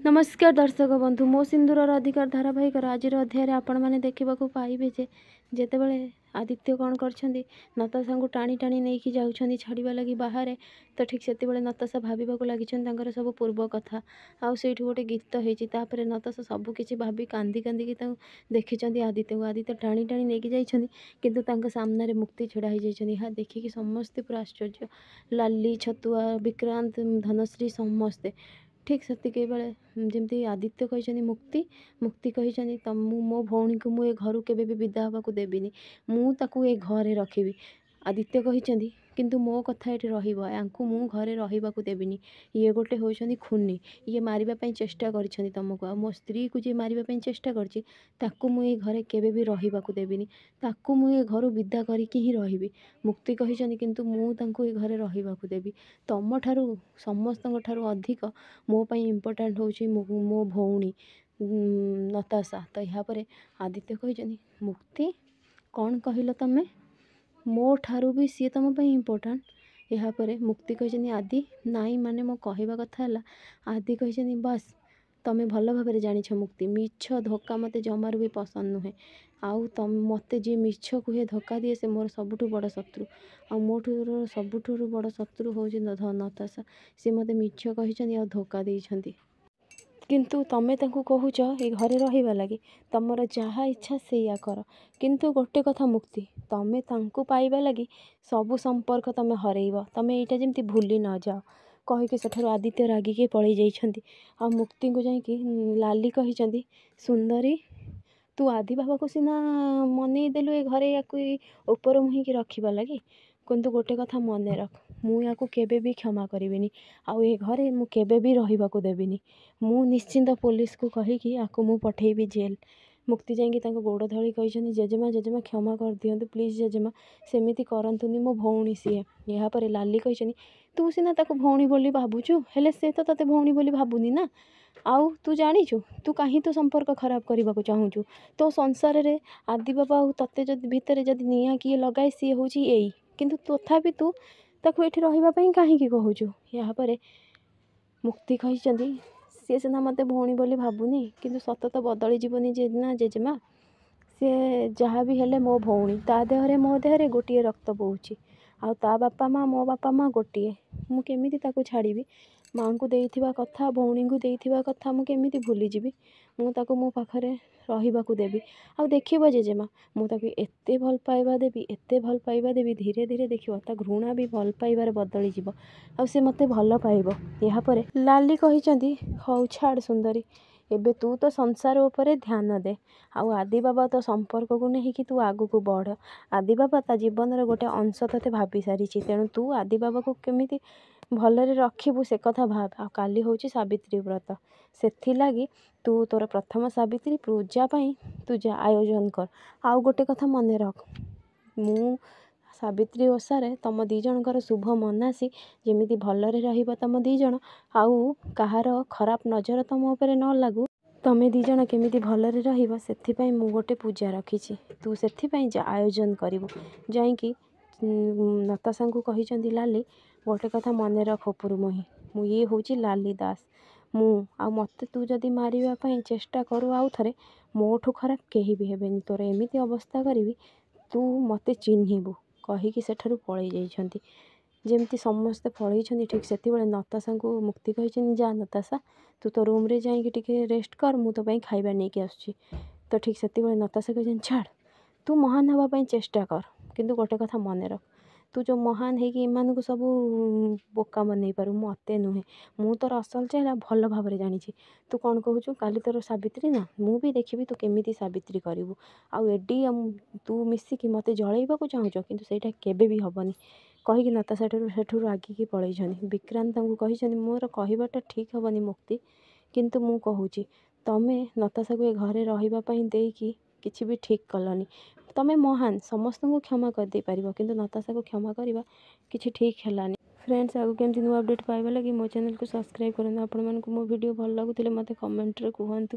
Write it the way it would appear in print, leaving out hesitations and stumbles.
ନମସ୍କାର ଦର୍ଶକ ବନ୍ଧୁ, ମୋ ସିନ୍ଦୁରର ଅଧିକାର ଧାରାବାହିକର ଆଜିର ଅଧ୍ୟାୟରେ ଆପଣମାନେ ଦେଖିବାକୁ ପାଇବେ ଯେ ଯେତେବେଳେ ଆଦିତ୍ୟ କ'ଣ କରିଛନ୍ତି, ନତାଶାଙ୍କୁ ଟାଣି ଟାଣି ନେଇକି ଯାଉଛନ୍ତି ଛାଡ଼ିବା ଲାଗି ବାହାରେ, ତ ଠିକ୍ ସେତେବେଳେ ନତାଶା ଭାବିବାକୁ ଲାଗିଛନ୍ତି ତାଙ୍କର ସବୁ ପୂର୍ବ କଥା। ଆଉ ସେଇଠୁ ଗୋଟେ ଗୀତ ହେଇଛି। ତାପରେ ନତାଶା ସବୁ କିଛି ଭାବି କାନ୍ଦି କାନ୍ଦିକି ତାଙ୍କୁ ଦେଖିଛନ୍ତି ଆଦିତ୍ୟଙ୍କୁ। ଆଦିତ୍ୟ ଟାଣି ଟାଣି ନେଇକି ଯାଇଛନ୍ତି, କିନ୍ତୁ ତାଙ୍କ ସାମ୍ନାରେ ମୁକ୍ତି ଛିଡ଼ା ହେଇଯାଇଛନ୍ତି। ଏହା ଦେଖିକି ସମସ୍ତେ ପୁରା ଆଶ୍ଚର୍ଯ୍ୟ, ଲାଲି, ଛତୁଆ, ବିକ୍ରାନ୍ତ, ଧନଶ୍ରୀ ସମସ୍ତେ। ଠିକ୍ ସେତିକି ବେଳେ ଯେମିତି ଆଦିତ୍ୟ କହିଛନ୍ତି ମୁକ୍ତି, ମୁକ୍ତି କହିଛନ୍ତି ତ ମୁଁ ମୋ ଭଉଣୀକୁ ମୁଁ ଏ ଘରୁ କେବେ ବି ବିଦା ହେବାକୁ ଦେବିନି, ମୁଁ ତାକୁ ଏ ଘରେ ରଖିବି। ଆଦିତ୍ୟ କହିଛନ୍ତି କିନ୍ତୁ ମୋ କଥା ଏଠି ରହିବ, ୟାଙ୍କୁ ମୁଁ ଘରେ ରହିବାକୁ ଦେବିନି। ଇଏ ଗୋଟେ ହେଉଛନ୍ତି ଖୁନି, ଇଏ ମାରିବା ପାଇଁ ଚେଷ୍ଟା କରିଛନ୍ତି ତୁମକୁ। ଆଉ ମୋ ସ୍ତ୍ରୀକୁ ଯିଏ ମାରିବା ପାଇଁ ଚେଷ୍ଟା କରିଛି ତାକୁ ମୁଁ ଏ ଘରେ କେବେ ବି ରହିବାକୁ ଦେବିନି, ତାକୁ ମୁଁ ଏ ଘରୁ ବିଦା କରିକି ହିଁ ରହିବି। ମୁକ୍ତି କହିଛନ୍ତି କିନ୍ତୁ ମୁଁ ତାଙ୍କୁ ଏ ଘରେ ରହିବାକୁ ଦେବି। ତମଠାରୁ ସମସ୍ତଙ୍କ ଠାରୁ ଅଧିକ ମୋ ପାଇଁ ଇମ୍ପୋର୍ଟାଣ୍ଟ ହେଉଛି ମୋ ଭଉଣୀ ନତାଶା। ତ ଏହାପରେ ଆଦିତ୍ୟ କହିଛନ୍ତି, ମୁକ୍ତି କ'ଣ କହିଲ ତମେ? ମୋ ଠାରୁ ବି ସିଏ ତୁମ ପାଇଁ ଇମ୍ପୋର୍ଟାଣ୍ଟ? ଏହାପରେ ମୁକ୍ତି କହିଛନ୍ତି, ଆଦି ନାଇଁ, ମାନେ ମୋ କହିବା କଥା ହେଲା, ଆଦି କହିଛନ୍ତି ବାସ୍ ତମେ ଭଲ ଭାବରେ ଜାଣିଛ ମୁକ୍ତି, ମିଛ ଧୋକା ମୋତେ ଜମାରୁ ବି ପସନ୍ଦ ନୁହେଁ। ଆଉ ମୋତେ ଯିଏ ମିଛ କୁହେ, ଧୋକା ଦିଏ, ସେ ମୋର ସବୁଠୁ ବଡ଼ ଶତ୍ରୁ। ଆଉ ମୋଠୁ ସବୁଠାରୁ ବଡ଼ ଶତ୍ରୁ ହେଉଛି ନତାଶା। ସିଏ ମୋତେ ମିଛ କହିଛନ୍ତି ଆଉ ଧୋକା ଦେଇଛନ୍ତି। କିନ୍ତୁ ତମେ ତାଙ୍କୁ କହୁଛ ଏ ଘରେ ରହିବା ଲାଗି। ତମର ଯାହା ଇଚ୍ଛା ସେଇଆ କର, କିନ୍ତୁ ଗୋଟେ କଥା ମୁକ୍ତି, ତମେ ତାଙ୍କୁ ପାଇବା ଲାଗି ସବୁ ସମ୍ପର୍କ ତମେ ହରେଇବ, ତମେ ଏଇଟା ଯେମିତି ଭୁଲି ନ ଯାଅ। କହିକି ସେଠାରୁ ଆଦିତ୍ୟ ରାଗିକି ପଳେଇ ଯାଇଛନ୍ତି। ଆଉ ମୁକ୍ତିଙ୍କୁ ଯାଇକି ଲାଲି କହିଛନ୍ତି, ସୁନ୍ଦରୀ, ତୁ ଆଦି ବାବାକୁ ସିନା ମନେଇ ଦେଲୁ ଏ ଘରେ ୟାକୁ ଉପର ମୁହିଁକି ରଖିବା ଲାଗି, କିନ୍ତୁ ଗୋଟେ କଥା ମନେ ରଖ, ମୁଁ ୟାକୁ କେବେ ବି କ୍ଷମା କରିବିନି ଆଉ ଏ ଘରେ ମୁଁ କେବେ ବି ରହିବାକୁ ଦେବିନି। ମୁଁ ନିଶ୍ଚିନ୍ତ ପୋଲିସକୁ କହିକି ୟାକୁ ମୁଁ ପଠେଇବି ଜେଲ୍। ମୁକ୍ତି ଯାଇକି ତାଙ୍କ ଗୋଡ଼ ଧରି କହିଛନ୍ତି, ଜେଜେମା, ଜେଜେମା, କ୍ଷମା କରିଦିଅନ୍ତୁ ପ୍ଲିଜ୍, ଜେଜେମା, ସେମିତି କରନ୍ତୁନି, ମୋ ଭଉଣୀ ସିଏ। ଏହାପରେ ଲାଲି କହିଛନ୍ତି, ତୁ ସିନା ତାକୁ ଭଉଣୀ ବୋଲି ଭାବୁଛୁ, ହେଲେ ସେ ତ ତୋତେ ଭଉଣୀ ବୋଲି ଭାବୁନି ନା। ଆଉ ତୁ ଜାଣିଛୁ ତୁ କାହିଁ ତୋ ସମ୍ପର୍କ ଖରାପ କରିବାକୁ ଚାହୁଁଛୁ? ତୋ ସଂସାରରେ ଆଦି ବାବା ଆଉ ତୋତେ ଯଦି ଭିତରେ ଯଦି ନିଆଁ କିଏ ଲଗାଏ ସିଏ ହେଉଛି ଏଇ, କିନ୍ତୁ ତଥାପି ତୁ ତାକୁ ଏଠି ରହିବା ପାଇଁ କାହିଁକି କହୁଛୁ? ଏହାପରେ ମୁକ୍ତି କହିଛନ୍ତି, ସିଏ ସିନା ମୋତେ ଭଉଣୀ ବୋଲି ଭାବୁନି, କିନ୍ତୁ ସତ ତ ବଦଳିଯିବନି ଯେ ନା ଜେଜେମା। ସିଏ ଯାହା ବି ହେଲେ ମୋ ଭଉଣୀ, ତା ଦେହରେ ମୋ ଦେହରେ ଗୋଟିଏ ରକ୍ତ ବୋହୁଛି, ଆଉ ତା ବାପା ମା ମୋ ବାପା ମା ଗୋଟିଏ। ମୁଁ କେମିତି ତାକୁ ଛାଡ଼ିବି? ମାଆଙ୍କୁ ଦେଇଥିବା କଥା, ଭଉଣୀଙ୍କୁ ଦେଇଥିବା କଥା ମୁଁ କେମିତି ଭୁଲିଯିବି? ମୁଁ ତାକୁ ମୋ ପାଖରେ ରହିବାକୁ ଦେବି। ଆଉ ଦେଖିବ ଜେଜେମା, ମୁଁ ତାକୁ ଏତେ ଭଲ ପାଇବା ଦେବି, ଏତେ ଭଲ ପାଇବା ଦେବି, ଧୀରେ ଧୀରେ ଦେଖିବ ତା ଘୃଣା ବି ଭଲ ପାଇବାରେ ବଦଳିଯିବ ଆଉ ସେ ମୋତେ ଭଲ ପାଇବ। ଏହାପରେ ଲାଲି କହିଛନ୍ତି, ହଉ ଛାଡ଼ ସୁନ୍ଦରୀ, ଏବେ ତୁ ତୋ ସଂସାର ଉପରେ ଧ୍ୟାନ ଦେ ଆଉ ଆଦି ବାବା ତୋ ସମ୍ପର୍କକୁ ନେଇକି ତୁ ଆଗକୁ ବଢ଼। ଆଦି ବାବା ତା ଜୀବନର ଗୋଟେ ଅଂଶ ତୋତେ ଭାବି ସାରିଛି, ତେଣୁ ତୁ ଆଦି ବାବାକୁ କେମିତି ଭଲରେ ରଖିବୁ ସେ କଥା ଭାବ। ଆଉ କାଲି ହେଉଛି ସାବିତ୍ରୀ ବ୍ରତ, ସେଥିଲାଗି ତୁ ତୋର ପ୍ରଥମ ସାବିତ୍ରୀ ପୂଜା ପାଇଁ ତୁ ଯା ଆୟୋଜନ କର। ଆଉ ଗୋଟେ କଥା ମନେ ରଖ, ମୁଁ ସାବିତ୍ରୀ ଓଷାରେ ତମ ଦୁଇ ଜଣଙ୍କର ଶୁଭ ମନାସି ଯେମିତି ଭଲରେ ରହିବ ତମ ଦୁଇ ଜଣ, ଆଉ କାହାର ଖରାପ ନଜର ତମ ଉପରେ ନ ଲାଗୁ, ତମେ ଦୁଇ ଜଣ କେମିତି ଭଲରେ ରହିବ ସେଥିପାଇଁ ମୁଁ ଗୋଟେ ପୂଜା ରଖିଛି, ତୁ ସେଥିପାଇଁ ଯା ଆୟୋଜନ କରିବୁ। ଯାଇକି ନତାଶାଙ୍କୁ କହିଛନ୍ତି ଲାଲି, ଗୋଟେ କଥା ମନେ ରଖ ଉପରୁ ମୁହିଁ, ମୁଁ ଇଏ ହେଉଛି ଲାଲି ଦାସ ମୁଁ, ଆଉ ମୋତେ ତୁ ଯଦି ମାରିବା ପାଇଁ ଚେଷ୍ଟା କରୁ ଆଉ ଥରେ, ମୋଠୁ ଖରାପ କେହି ବି ହେବେନି। ତୋର ଏମିତି ଅବସ୍ଥା କରିବି ତୁ ମୋତେ ଚିହ୍ନିବୁ। କହିକି ସେଠାରୁ ପଳେଇ ଯାଇଛନ୍ତି। ଯେମିତି ସମସ୍ତେ ପଳେଇଛନ୍ତି ଠିକ୍ ସେତେବେଳେ ନତାଶାଙ୍କୁ ମୁକ୍ତି କହିଛନ୍ତି, ଯା ନତାଶା, ତୁ ତୋ ରୁମ୍ରେ ଯାଇକି ଟିକେ ରେଷ୍ଟ କର, ମୁଁ ତୋ ପାଇଁ ଖାଇବା ନେଇକି ଆସୁଛି। ତ ଠିକ୍ ସେତେବେଳେ ନତାଶା କହିଛନ୍ତି, ଛାଡ଼, ତୁ ମହାନ ହେବା ପାଇଁ ଚେଷ୍ଟା କର, କିନ୍ତୁ ଗୋଟେ କଥା ମନେ ରଖ, ତୁ ଯେଉଁ ମହାନ ହେଇକି ଏମାନଙ୍କୁ ସବୁ ବୋକା ବନେଇ ପାରୁ, ମୋତେ ନୁହେଁ। ମୁଁ ତୋର ଅସଲ ଚେହେରା ଭଲ ଭାବରେ ଜାଣିଛି। ତୁ କ'ଣ କହୁଛୁ, କାଲି ତୋର ସାବିତ୍ରୀ ନା? ମୁଁ ବି ଦେଖିବି ତୁ କେମିତି ସାବିତ୍ରୀ କରିବୁ। ଆଉ ଏଡି ତୁ ମିଶିକି ମୋତେ ଜଳେଇବାକୁ ଚାହୁଁଛ, କିନ୍ତୁ ସେଇଟା କେବେ ବି ହେବନି। କହିକି ନତାଶା ସେଠୁ ରାଗିକି ପଳେଇଛନ୍ତି। ବିକ୍ରାନ୍ତ ତାଙ୍କୁ କହିଛନ୍ତି, ମୋର କହିବାଟା ଠିକ୍ ହେବନି ମୁକ୍ତି, କିନ୍ତୁ ମୁଁ କହୁଛି ତମେ ନତାଶାକୁ ଏ ଘରେ ରହିବା ପାଇଁ ଦେଇକି କିଛି ବି ଠିକ୍ କଲନି। ତମେ ମହାନ, ସମସ୍ତଙ୍କୁ କ୍ଷମା କରିଦେଇପାରିବ, କିନ୍ତୁ ନତାଶାକୁ କ୍ଷମା କରିବା କିଛି ଠିକ୍ ହେଲାନି। ଫ୍ରେଣ୍ଡସ୍, ଆଗକୁ କେମିତି ନୂଆ ଅପଡ଼େଟ୍ ପାଇବା ଲାଗି ମୋ ଚ୍ୟାନେଲକୁ ସବସ୍କ୍ରାଇବ୍ କରନ୍ତୁ। ଆପଣମାନଙ୍କୁ ମୋ ଭିଡ଼ିଓ ଭଲ ଲାଗୁଥିଲେ ମୋତେ କମେଣ୍ଟରେ କୁହନ୍ତୁ।